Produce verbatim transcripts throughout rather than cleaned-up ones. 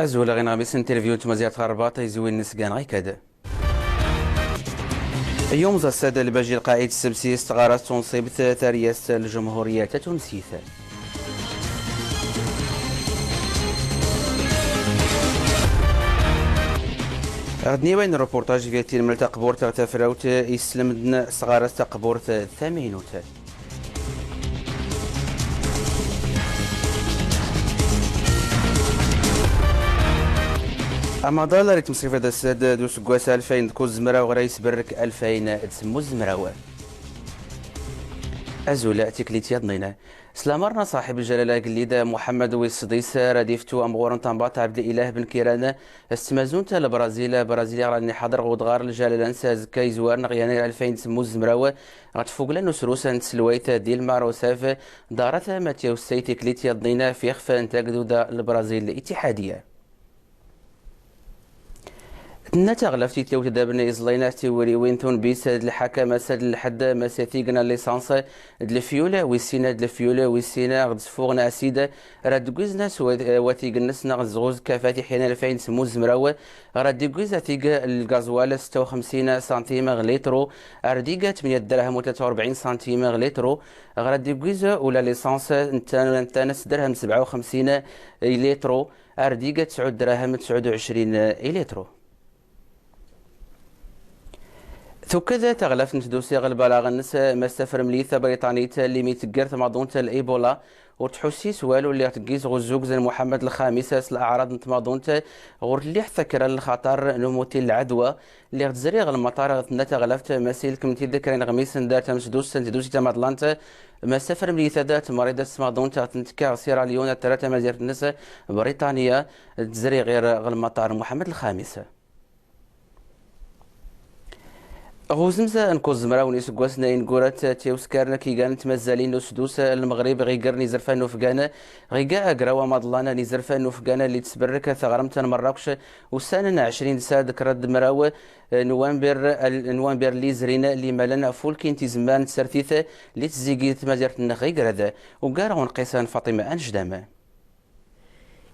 Azul a ɣ-ineɣmis n tilivzyun n tmaziɣt ɣer Rbaṭ, izwi-nnes gan ɣikad. Yumẓ ass-ad Lbajil Qaɛid Sebsi s tɣarast tunṣibt taryast n lǧumhuriyat tatunsit. Ɣ-d-niway n reportaj via tilmel taqburt ɣ tafrawt islemden s tɣarast taqburt tamaynut. Amaḍal ar itmṣrif d ass-ad d useggas alfayn d kuẓ zemraw ɣer a yesberrek alfayn d semmus zemraw. Azul, tiklit yaḍnin. S lamer n ṣaḥib lǧalala agellid Muḥemmed wis sḍis, rad iftu amɣur n tanbaḍt Ɛebdlilah Ben Kiran s tmazunt n Lbrazil, Brazil i ɣ-rad niḥaḍer ɣ udɣar n lǧalala-nnes azekka izwarn ɣ yannar alfayn d semmus zemraw, ɣ tfugla n usrus n tselwayt Dilma Rousseff, ḍarat ma tyawsay tiklit yaḍnin f ixf n tagduda n Lbrazil Ittiḥadiya. Tenna taɣlaft i tlawt d abn iẓlayn tiwriwin tunbis d lḥakam ass-ad n lḥedd, ma s atig n lisans d lfyul, wis sin d lfyul, wis sin ɣ d sfuɣ n asid, rad ggwiz nas watig-nnes neɣ zɣuz kafat iḥyan alfayn d semmus zemraw, rad ggwiz atig n lgazwal setta u xemsin santim ɣ litru, ar d iga tmenya dderhem u tlata u rebɛin santim ɣ litru, rad ggwiz ula lisans n tan s dderhem sebɛa u xemsin i litru, ar d iga tesɛud ddrahem tesɛud u ɛecrin i litru. Tukad taɣlaft n tdusi ɣ lbalaɣ-nnes ma s tafremlit tabriṭanit lli mi tegger tmaḍunt n Ebola ur tḥussi s walu lli ɣ teggiz ɣ uzzugz n Muḥemmed Lxamis s laɛraḍ n tmaḍunt ɣur telli ḥt takra n lxaṭar n umuti n lɛedwa lli ɣ tzri ɣ lmaṭar ɣ tenna taɣlaft ma s ilkem-t-id kra ineɣmisen dar tamesdust n tdusi tamaḍlant ma s tafremlit ad tmriḍ s tmaḍunt ɣ tentekka ɣ Sierra Leone ad terra tamazirt-nnes Briṭanya tezri ɣir ɣ lmaṭar n Muḥemmed Lxamis. Ɣ uzemz n kuẓ zemraw n iseggasen ineggura-t tyawskar n kigan n tmazzalin n usdus n Lmeɣrib ɣ iger n izerfan n ufgan, ɣ iga agraw amaḍlan n izerfan n ufgan lli tesberrek taɣremt n Merrakec ussan n ɛecrin d sɛa d kraḍ d mraw Nwanbir, Nwanbir lli izrin, lli imalen ɣ fulkin tizemmar n tsertit lli tezzigid tmazirt-nneɣ ɣ igrad. Ugar ɣ unqis n Faṭima Anecdam.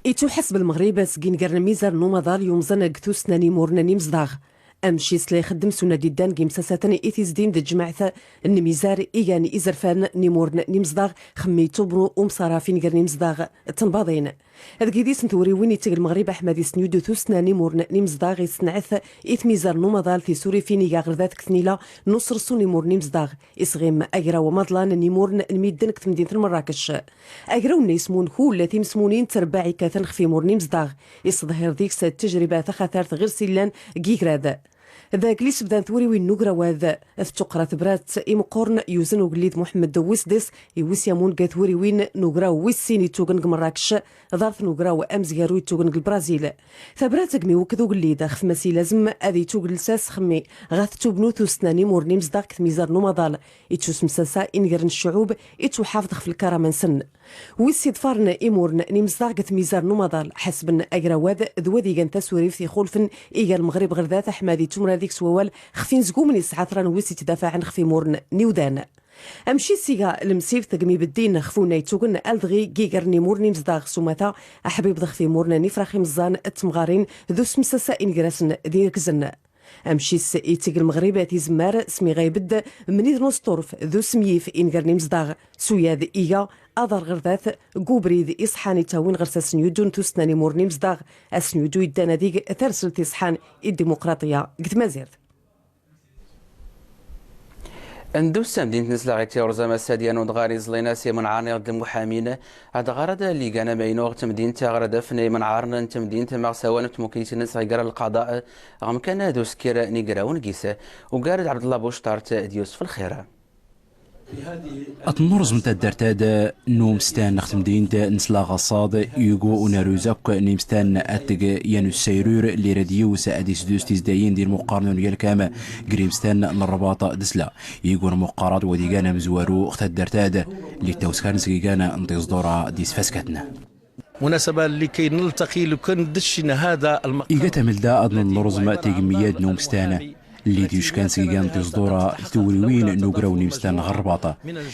Ittuḥaseb Lmeɣrib seg inger n mizar n umaḍal yumẓan deg tussna n imurn n imezdaɣ. Amciṣ la ixeddem s unadi ddan deg imsasaten i tizdin d tejmaɛt n mizar igan izerfan n imurn n imezdaɣ, xemmi tubru umṣaraf inger n imezdaɣ d tenbaḍin. Deg idis n tewriwin itteg Lmeɣrib aḥmadi s nyudu tussna n imurn n imezdaɣ, isenɛet i tmizar n umaḍal tisurifin iga ɣer dat deg tnila n uṣerṣu n imurn n imezdaɣ. Isɣim agraw amaḍlan n imurn n midden deg temdint n Merrakec. Agraw-nni ismun kull timesmunin d trebbaɛ ikkaten xef imurn n imezdaɣ. Isḍhir deg-s tejriba taxatart ɣir s illan deg igrad. Deg lisebda n twuriwin n ugraw-ad, tettuqra tebrat imeqqoren yuzen ugellid Muḥemmed Wisḍis i wis yamun deg twuriwin n ugraw wis sin ittugen deg Merrakec, ḍart n ugraw amezgaru ittugen deg Lbrazil. Tabrat deg mi wekked ugellid xef ma s ilazem ad itug lsas xemmi ɣef tubnut usnan imur n imezdaɣ deg tmizar n umaḍal, ittusemsasa inger n ccuɛub, ittuḥafeḍ xef lkarama-nsen. Wis iḍfaren imur n imezdaɣ deg tmizar n umaḍal, ḥasben agraw-ad d wad igan tasurift ixulfen iga Lmeɣrib ɣer dat aḥmadi tumra deg-s wawal xef inezgumen isɛa tran wis ittdafaɛen xef imur n iwdan. Amciṣ iga lemsibt deg mi beddin xef unna ittugen aldɣi deg iger n imur n imezdaɣ s umata aḥbibeḍ xef imur n ifrax imeẓẓan d temɣarin d usemsasa inger-asen d iregzen. Amciṣ itteg Lmeɣrib tizemmar s mi ɣa ibedd mnid n usṭurf d usemyif inger n imezdaɣ s uyad iga aḍar ɣer dat deg ubrid iṣḥan ittawin ɣer s asenyudu n tussna n imur n imezdaɣ, asenyudu iddan adig tarselt iṣḥan i ddimuqraṭiya deg tmazirt. Ndus tamdint n Slaɣ i Tiɣurza ma s ad yan udɣar iẓlin as imenɛaren iɣ d lmuḥamin, ad ɣarad ligan amaynu ɣ temdint ɣ radaf n imenɛaren n temdint ma ɣ sawal n tmukilt-nnes ɣ iger lqaḍa ɣ mkan d uskir n igrawen gis. Ugar d Ɛebdellah Bucṭart d Yusef Lxir. Ad nurẓem taddart-ad n umstan ɣ temdint n Slaɣ ɣaṣṣaḍ, yugo unaruz akk n imstan ad teg yan usayrur lli rad yiwes ad isdus tizdayin d ilmuqqaren n unyalkam gr imstan n Rrbaṭ d Slaɣ. Yigun muqqarat wad igan amezwaru ɣ taddart-ad lli ttawskaren seg igan n tiẓḍura d isfaskatn. مناسبة لكي نلتقي لكي ندشن هذا المقر. Iga tamelda ad nurẓem tigmiyad n umstan. lli d-yuckan seg iga n tiẓḍura d tewriwin n ugraw n imestan ɣer Rrbaṭ,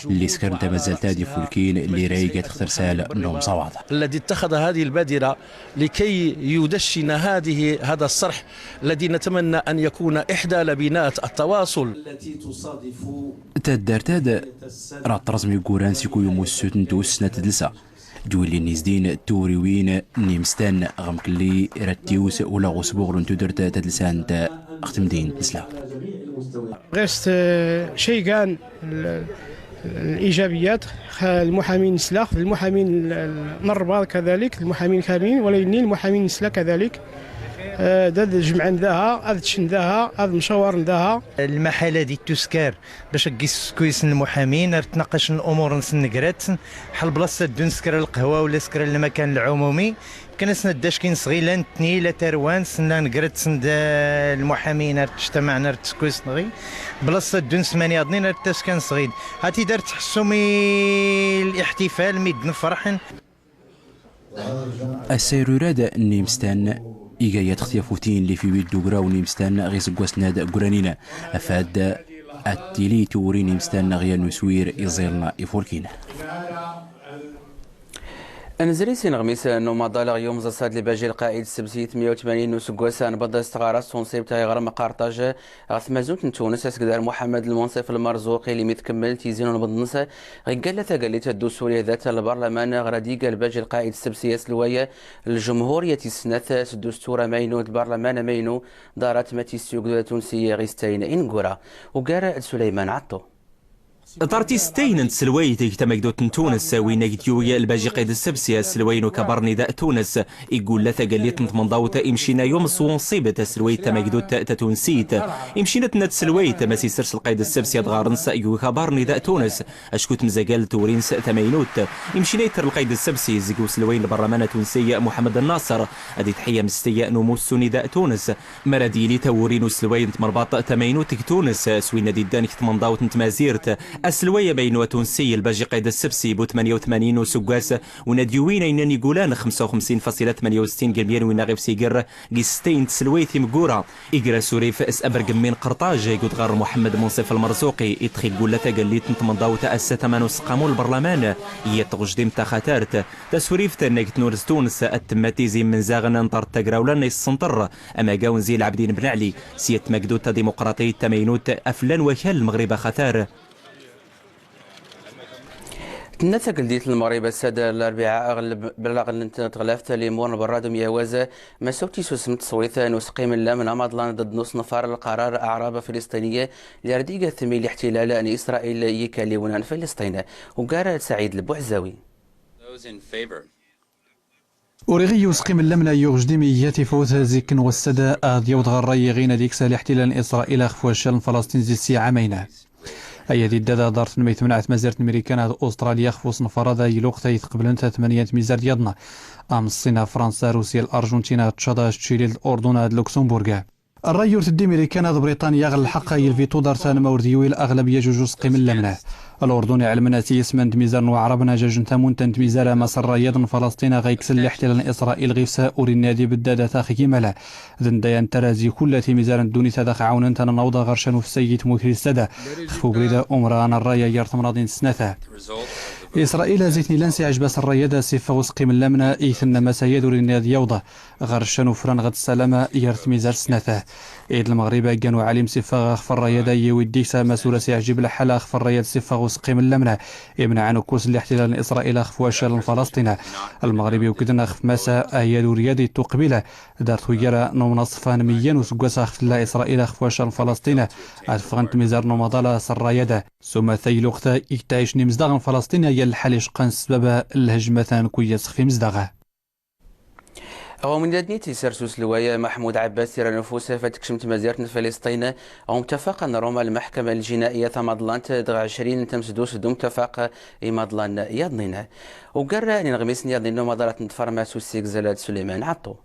lli skren tamazalt ad ifulkin lli ra iga txtersal n umẓawaḍ. الذي اتخذ هذه البادرة لكي يدشن هذه، هذا الصرح الذي نتمنى أن يكون إحدى لبنات التواصل. Taddart ad ra trẓm iguran seg uyumu ssut n tussna tadlsa. Dwilli nni zdin turiwin n imestan ɣ mkelli ra tiws ula ɣ usbuɣel n tudert tadlsant ɣ temdint n Slaɣ. Ɣest, eh, ceygan l-, الإيجابيات، خ-، المحامين نسلاخ، المحامين ال-، ال-، نربا كذلك، المحامين كاملين، ولا يني المحامين نسلا كذلك. Eh, da ad jemɛen daha, ad ččen daha, ad mcawaren daha. Lmaḥala di tuskar bac ad gis skwis n lmuḥamin, ar tnaqacen lumuṛ-nsen, negrat-sen, ḥal blas ad ddun s kra lqehwa wala s kra lmakan lɛumumi. Kan asen ad d-ackin sɣilan tni la tarwan, sen la negrat-sen d lmuḥamin, ar tjtamɛen, ar tskwis nɣi. Blas ad ddun s mani aḍnin, ar taskan sɣil. Hati dar tḥessum i lixtifal, mi d-nefraḥen. Asayrurad n imestan iga yat xtyafutin lli f iwid d ugraw n imestan ɣ iseggasen ad granin, afad ad tili tewri n imestan ɣ yan uswir iẓiln ifulkin. Nzri s ineɣmisen n umaḍal ɣ yumẓas ad lbaji lqaid sebsi tmya u tmanin n useggas anbḍ s tɣara s tunṣibt ɣ iɣrem Qarṭaj ɣ tmaziwt n Tunes, asegdar Muḥemmed Lmunṣif Lmerzuqi, lli mi tkemmel tizi n unbḍ-nnes ɣ igalla tagallit d usuri dat lbarlaman ɣ ra d-iga lbaji lqaid sebsi aselway n lǧemhuriyat tis snat s dustur amaynu d barlaman amaynu, ḍarat ma tis yugdud atunsi ɣ istayn ineggura. Ugar d Suleyman Ɛeṭṭu. Ḍar tis teyn n tselwayt g tamagdut n Tunes, winna g d-yuy lbaji qaid sebsi aselway n ukabar n nida Tunes, igulla tagallit n tmenḍawt imcina yum s unṣib taselwayt tamagdut tatunsit. Imcina tnna tselwayt ma s isers lqaid sebsi ad ɣarns g ukabar n nida Tunes, acku tmzagal tewri-ns tamaynut. Imcina itter lqaid sebsi zeg uselway n lbarlaman atunsi Muḥemmed Nnaṣer, ad itḥi amesti n umussu n nida Tunes. Mi ara d-yili tawuri n uselway n tmerbaḍt tamaynut g Tunes, s winna d-iddan g tmenḍawt n tmazirt, aselway amaynu atunsi, lbaji qaid sebsi bu tmanya u tmanin n useggas, winna d-yuwin ayenna n igulan xemsa u xemsin fasila tmanya u settin g lmya n winna ɣif s iger g isteyn n tselwayt imeggura. Iger asurif s abergemmi n Qarṭaj, igud ɣer Muḥemmed Munṣif Lmerzuqi, iṭṭxi igulla tagallit n tmenḍawt ass-a tama n useqqamu n lbarlaman, yat tɣejdim n taxatart. Tasurift n agt n urez Tunes ad temmat izi imenzaɣen n ṭart tagrawla n issenṭer, amagaw n Zi Lɛebdin Ben Ɛli, s yat tmagdut tadimuqraṭit tamaynut, afella n wakal Lmeɣrib axatar. Tenna tgeldit n Lmeɣrib ass-a d Larbiɛa, aɣleb, belaɣ n tɣlaft limur n berra d umyawaz, ma s ur tisusem tṣwit n usqim n lamn amaḍlan ḍd n uṣnfar lqarar aɛrab afiliṣṭini, lli ar d-iga tmi liḥtilal n Isṛayil i yikaliwna n Filiṣṭin. Ugar d Saɛid Lbuɛzawi. Those in favor. Ur iɣi usqim n lamna yuɣ jdim iga tifawt zik n wass-ad ad yawḍ ɣer ray iɣin ad iksa liḥtilal n Isṛayil axf waccal n Falasṭin zi ssi ɛamayn. Aya d idda da ḍart n mi tmneɛ tmazirt n Mirikan ad Ustralya xf uṣnfar ad ay lweqt ay tqeblent tmanya n tmizar d yaḍna. Am Ṣṣin, Fransa, Rusya, Larjuntina, Tcad, Čili, Lurdun d Luksemburg. Rray ur teddi Mirikan ad Briṭanya ɣ lḥeqq ay lvitu ḍart n ma ur d yuwi laɣlab yajuj usqim n lamna. Lurdun iɛelmen as yisem n tmizar n Waɛrab n ajaj n tamunt n tmizar, ma s rray ad n Falasṭin ɣa iksen liḥtilal n Isṛayil ɣif-s ur inna ad ibedd ad tax gimala. D ndaya n tarazi kulla timizar n ddunit ad ax-ɛawnent ad nawḍ ɣer canuf sayyit mukris ad xf ubrid umra n rray ay ar temnaḍin snat. Isṛayil a zitni lan s iɛjb as rray ad as iffeɣ usqim n lamna i tenna ma s ayad ur inna ad yawḍ ɣer canuf ran ɣ tsalama yar tmizar snat. Id Lmeɣrib aggan uɛalim s iffeɣ xf rray ad ay iwi ddik-s ma s ur as iɛjib lḥal xf rray ad s iffeɣ usqim n lamna imnaɛen ukkus n liḥtilal n Isṛayil xf waccal n Falasṭin. Lmeɣrib iwkden xf ma s ayad ur yad ittuqbil. Dar tuyara n umnaṣfa n miyya n useggas axf tella Isṛayil axf waccal n Falasṭin, ad ffɣen tmizar n umaḍal s rray ad. S umata i lweqt i ttɛicen imezdaɣ n Falasṭin, aya lḥal iceqqan s ssbab n lhejmat n kuyyas xf imezdaɣ. Ɣ umnidad-nni tis ar s uselway Maḥmud Ɛebbas, tira n ufus f ad tekcem tmazirt n Filisṭin ɣ umtafaq n Ruma, lmeḥkama ljinaiya tamaḍlant, dɣ ɛecrin n tamsdust d umtafaq imaḍlan yaḍnin. Ugar n ineɣmisen yaḍnin n umaḍal ad ten-ḍfar ma s usigzal d Suleyman Ɛeṭṭu.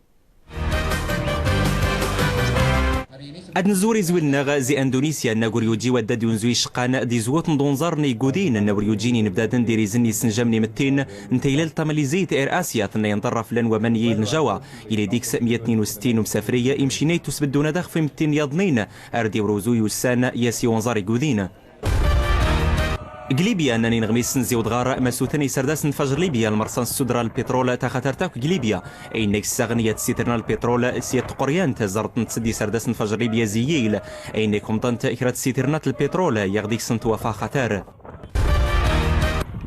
Ad nzur izwil-nneɣ zi Indunisya, nna ur yuǧi waddad n unzu iceqqan d izwut n dunẓar n igudin, nna ur yuǧin inebdaden d irizen n isenjam n imettin n teylalt tamalizit Air Asia, tenna inḍerra fell-an waman n yiyl n Java, ili deg-s meyya tnin u settin n umsafri, imcinna ittusbeddun ad axef imettin yaḍnin, ar d-iwr uzu yussan yas i unẓar igudin. Deg Libya, nnan ineɣmisen zi udɣar ma sutren iserdasen n tfajr Libya lmerṣa n ssudra n lpitrul taxatart akk deg Libya. Ayen ag ssaɣen yat ssitirna n lpitrul s yat tqeryant, ẓerṭen-tt-id iserdasen n tfajr Libya zi yiyl. Ayen ag xemṭent kra n ssitirnat n lpitrul, yaɣ deg-sent wafa xatar.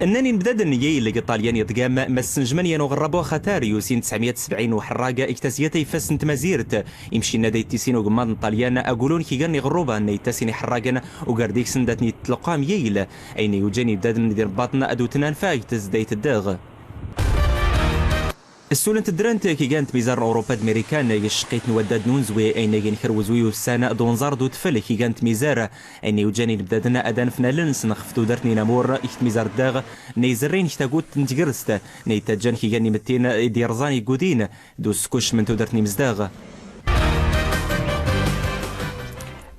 Nnan inebdaden n yiyl deg Ṭalyan iḍgam ma ssenjman yan uɣerrabu axatar yusin tesɛemya u sebɛin uḥerrag deg tazyat ayeffas n tmazirt. Imcinna da ittisin ugemmaḍ n Ṭalyan agulun kigan n iɣerruban, ittasin iḥerragen ugar deg-sen da ten-ittleqqam yiyl, ayen yuǧan ibdaden d irebbaṭen ad utnan fag tzdayt ddeɣ. Ssulent ddrent kigan tmizar n Urupa d Mirikan, g cqit n waddad n unzwi, ayen ag inker uzwi ussan d unẓar d udfel kigan tmizar, ayen yuǧan inebdaden ad anfen allen-nsen xef tudert n inamur g tmizar ddeɣ, n izerrin g tagut n tgerst, n ittajjan kigan imettin d irẓan igudin, d uskucm n tudert n imezdaɣ.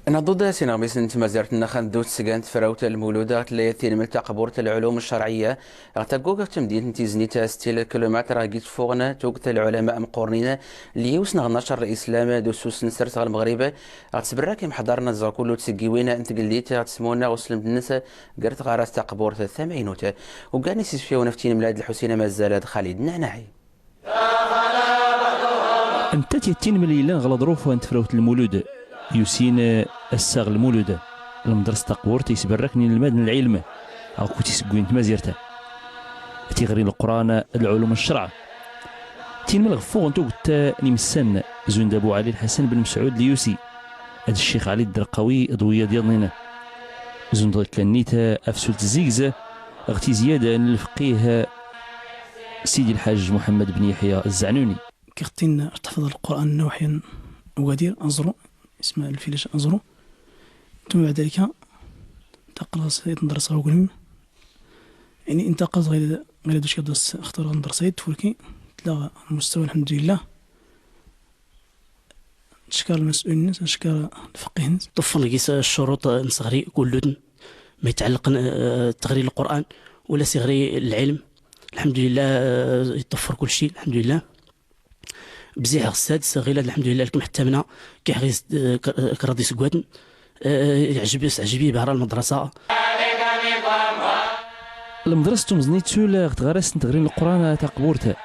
Nɛeḍḍu-d s ineɣmisen n tmazirt-nneɣ, ad neddu s tgant tefrawt Lmulud, ɣer tlayat tinmelt taqburt lɛulum ccerɛiyya, ɣer taggug ɣer temdint n Tiznit, settin kilumitr ɣer gis ffuɣen tuget lɛulama meqqurnin, lyus neɣ nnacer n Lislam, d usus n sers ɣer Lmeɣrib, ɣer tesberrak imḥeḍaren ad ẓer kullu tseggiwin n tgeldit ɣer tesmunna ɣ uslemd-nnes gar tɣarast taqburt tamaynut. Ugar n isisfyawen ɣef tinmla d Lḥusin Amazzal d Xalid Naɛnaɛi. Netta tyat tinmel yellan ɣer leḍruf n tefrawt Lmulud. Yusin, eh, ass-a ɣer Lmulud. Lemdres taqburt isberraken inelmaden n lɛilm, akked tiseggwin n tmazirt. Tiɣri n Leqran d lɛulum n ccerɛ. Tinmel ɣef fuɣen tuget n imessan, zund Abu Ɛli Lḥasan ben Mesɛud Lyusi, d Ccix Ɛli Dderqawi d wiyaḍ yaḍnin. Zund ɣer kannit afsul tezziggez, ɣer tizyada n lfeqqih Sidi Lḥaj Muḥemmed ben Yeḥya Zzeɛnuni. Kiɣtin ar teḥfeḍ Lqur'an n Uḥyan Ugadir, aẓru, isma lfilac aẓru. Tum baɛd dalika, taqra s-, taqra s ɣuglim. Ini intaqas ɣir, ɣir ad uckaḍ s-, xtar ɣer lmedrsa-yi, tfulki, tla lmustawa, lḥemdulillah. Tcekkeṛ lmas'ul-nnes, tcekkeṛ lfeqqih-nnes. Ṭṭfen gis ccuruṭ n sɣri kullun, ma yetɛelleq, eh, d teɣri n Lqur'an, wala s iɣri n lɛilm. Lḥemdulillah, eh, iṭṭeffer kulci, lḥemdulillah. Bziḥ ɣ ssadis, ɣilad lḥemdulillah, lkem ḥttamna, kiḥ ɣis, eh, k-, eh, kraḍ iseggasen. Eh, yeɛjeb-, yeɛjeb-iyi bahra lmadrasa. Lmedres tumẓnit tul ɣ tɣarast n tɣri n Leqran taqburt,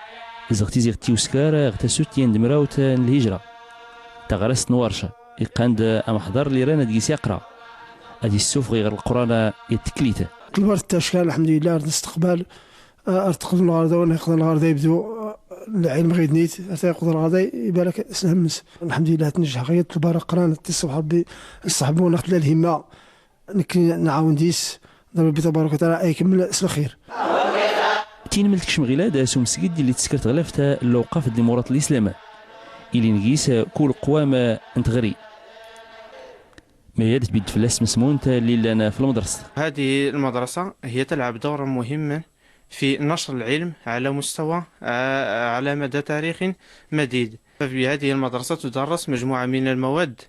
zɣ tizi ɣ tiwskar ɣ tasut yan d mrawt n lhijra. Taɣarast n Warca, iqqan-d amḥḍar lli ran ad gis yaqra, ad issufeɣ iɣr Leqran i tteklit. Ṭlbar ttacka, lḥemdulillah, ar d-isteqbal, ar teqḍen lɣerda, wan iqḍen lɣerda ibdu, lɛilm ɣidnit, ata iqḍen lɣerda, ibalak s lhemmes. Lḥemdulillah, tnejjaḥ ɣid ṭlbar aqran, tiṣṣeḥ Rebbi, ṣṣeḥbu neɣ tla lhimma. Nekk nɛawen dis, d Rebbi tabaraka wa taɛala ay ikemmel s lxir. Tinmel tekcem ɣilad s umsgid illi tesker teɣlaft n lewqaf d limurat n lislam. Ilin gis kul qwam n tɣri. Ma yad tbidd fell-as tmesmunt lli llan f lmedrest. هذه المدرسة هي تلعب دورا مهما في نشر العلم على مستوى، آه، على مدى تاريخ مديد. ففي هذه المدرسة تدرس مجموعة من المواد،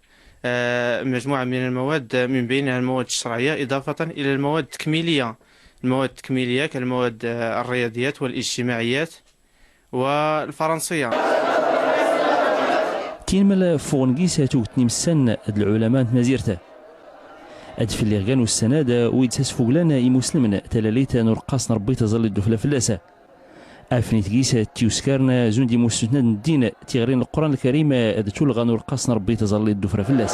آه، مجموعة من المواد من بينها المواد الشرعية، إضافة إلى المواد التكميلية. المواد التكميلية كالمواد، آه، الرياضيات والاجتماعيات والفرنسية. Tinmel ffuɣen gis tuget n imessan d lɛulama n tmazirt. Ad fell-iɣ gan ussan-ad wid s-as-fuglan imuslimen talalit n ureqqas n Rebbi taẓallit d ufella fell-as. Afnit gis tiwskar n zund imusuten n ddin, tiɣri n Leqran Lkarim d tulɣa n ureqqas n Rebbi taẓallit d ufella fell-as.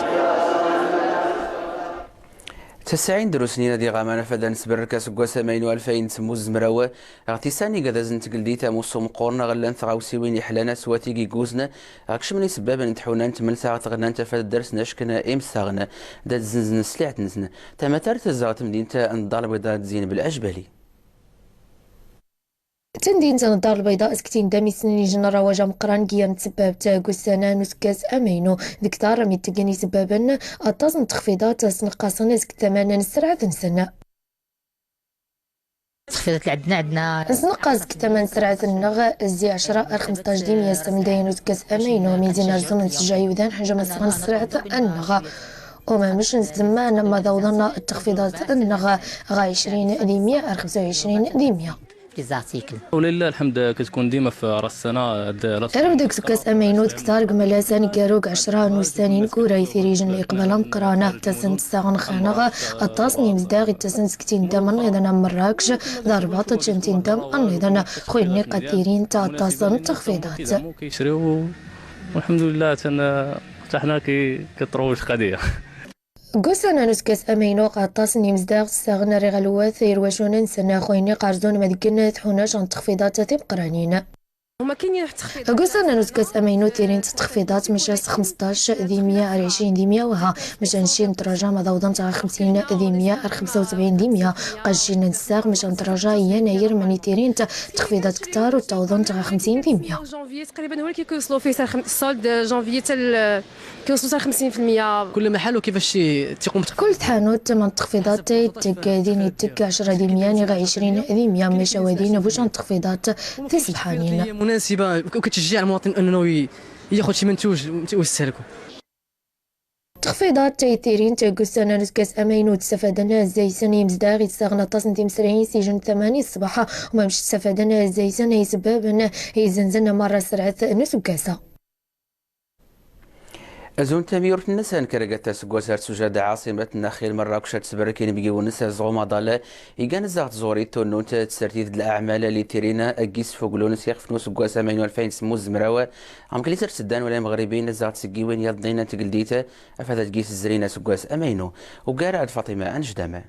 Tesɛin drus n yinadi ɣaman afad ad nesberrek aseggas amaynu alfayn d semmus d mraw, ɣ tisan igerdazen n tgeldit amussu meqqurn ɣ llan tɣawsiwin iḥlan aswat i iguzn ɣ kecmen isebbaben n tḥuna n tmelsa ɣ tɣennant afad ddarsen acken imsaɣen d ad zzenzen sliɛt-nsen. Tamatart tezdeɣ temdint n Dda Lbiḍa d Zineb Lɛejbali. Tamdint n Dda Lbiḍa, azektin d amisn n ijnrawaja meqqran n yam tsebbabt g ussan-a n useggas amaynu, deg tar mi ttgen isebbaben aṭas n txfiḍat s neqqasen azeg taman n sserɛat-nsen. Nesneqqaz deg tama n sreɛt-nneɣ, zzi ɛecra ar xemseṭṭac d imya s tmedda n useggas amaynu, mi zzi nerẓem n tejja yudan ḥejma sɣen sreɛt-nneɣ. Umamec n zzman ma d-awḍen ttexfiḍat-nneɣ ɣer ɛecrin d imya ar xemsa u ɛecrin d imya. Ula yella lḥemd, katkun dima f ras ssana. Arab deg useggas amaynu, ktar gma-s aneggaru deg ɛecra n ussan ineggura, itirij n iqbal ameqqran ttasen-d ssaɣen xir-nneɣ. Aṭas n yimezdaɣ ittasen seg tindam nniḍen am Merrakec, d Rrbaṭ, d tindam nniḍen. Xuyni qad tirint aṭas n texfiḍat. Kaycri u, walḥemdulillah, atan, eh, ḥna ki, ki truj qadiya. Deg ussan-a n useggas amaynu, aṭas n yimezdaɣ ssaɣen ar iɣalwat irwacun-nsen, xuyni qarẓun ma deggen tḥunac n texfiḍat timeqqranin. Deg ussan-a n useggas amaynu, tirint texfiḍat maca s xemseṭṭac d imya ar ɛecrin d imya, waha maca ncin netraja ma d-awḍent ɣer xemsin d imya ar xemsa u sebɛin d imya. Qad ncin nssaɣ maca netraja yanayer mani tirint texfiḍat ktar u ttawḍent ɣer xemsin d imya. Janvier تقريبا هو اللي كيكون يوصلوا فيه سعر خم-، السولد جانفي حتى ال-، كيوصلوا حتى خمسين في المية. كل محل وكيفاش تيقوم بت- Kull tḥanut ma n texfiḍat ittegg, din ittegg ɛecra d imya niɣ ɛecrin d imya, maca wa din buca n texfiḍat tisebḥanin. هي مناسبة وكتشجع المواطن أنه ي-، ياخذ شي منتوج ويستهلكه. Texfiḍat ay tirint deg ussan-a n useggas amaynu, ttafaden zzaysen yimezdaɣ ittaɣen aṭas n timesrayin s ijun tmani ṣṣbeḥ, umamec ttafaden zzaysen ay isebbaben izzenzen merra sreɛt n useggas-a. Azun tamyurt-nnes n Kragat aseggas ar tuja d ɛaṣimat n axil Merrakec ad tesberrek inebgiwen-nnes azɣum aḍal igan zaɣ tẓuri tunnunt tsertit d leɛmal li tirin aggi sfuglun s ixef n useggas amaynu alfayn semmud zemraw, am kli sert seddan wala imɣribin zaɣ tseggiwin yaḍnin n tgeldit afad ad gis zrin aseggas amaynu. Ugar ad Faṭima Anjdam.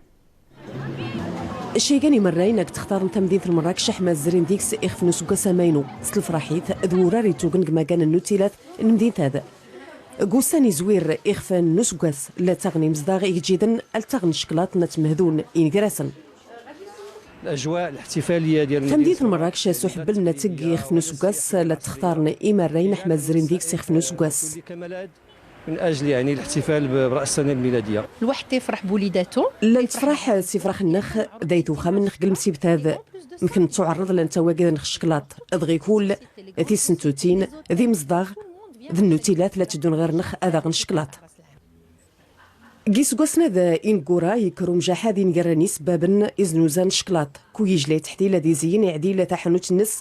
Ceygan imerrayen ag textar n tamdint n Merrakec aḥma zrin deg-s ixef n useggas amaynu s lefraḥit d wurar ittugen g magan n nutilat n mdint-ad. G ussan izwir ixef n useggas la ttaɣen imezdaɣ igǧiden, la ttaɣen cceklat, la ttmehdun ingrasen. الأجواء الاحتفالية ديال Tamdint n Merrakec s uḥebbel n teg ixef n useggas la ttextaren imerrayen aḥma zrin deg-s ixef n useggas. من أجل، يعني، الاحتفال ب-، برأس السنة الميلادية. الواحد تيفرح بوليداتو. La yettefraḥ s ifrax-nnex d ayt uxxam-nnex g lemsibt-ad. Mk nettuɛerreḍ la nettawi agad-nnex cceklat, dɣi kul tisentutin d imezdaɣ d nnutilat la tteddun ɣer-nnex ad aɣen cceklat. G iseggasen-ad ineggura yekker umjaḥ ad inegran isebbaben iznuzan cceklat. Kul ijlay teḥtil ad izeyyen iɛdil taḥanut-nnes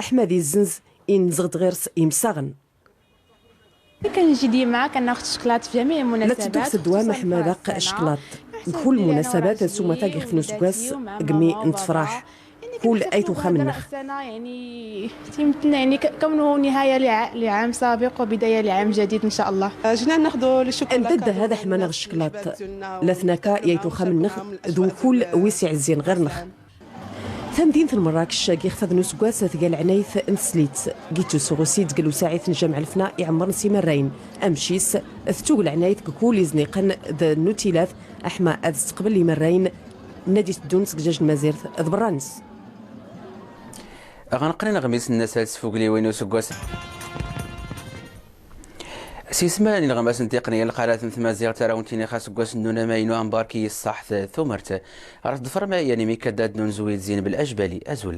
aḥma ad izzenz inzeɣ-d ɣer-s imsaɣen. كنجي ديما كناخذ الشكلاط في جميع المناسبات. La ttedduɣ s ddwa meḥma d aqq cceklat. G kul lmunasabat, s umata g ixef n useggas, g mi nettefraḥ. Kul ayt uxxam-nnex. يعني، تيمتنا، يعني، ك-، كونه نهاية لع-، لعام سابق وبداية لعام جديد إن شاء الله. جينا ناخذوا الشوكولا. Anda d-aha d aḥma neɣ cceklat. La tnaka i ayt uxxam-nnex d ukul wis iɛezzin ɣer-nnex. Tamdint n Merrakec g ixef n useggas tga leɛnayt n teslit. G ittus ɣusid g lewsaɛit n Jameɛ Lefna iɛemmren s imerrayen. Amec-is, tettug leɛnayt g kul izniqen d nnutilat, aḥma ad testeqbel imerrayen n ad iteddun seg jaj n Mazirt d berra-nnes. Ɣ neqqen ineɣmisen-nnes ar tesfugliwin n useggas. S yisem n ineɣmasen tiqniyin n lqalat n tmaziɣt, ara awen-tiniɣ aseggas-nnun amaynu ambarki yesseḥt tumert. Ɣer tḍefrem yani mi kadad n unezwi d Zineb Lajbali. Azul.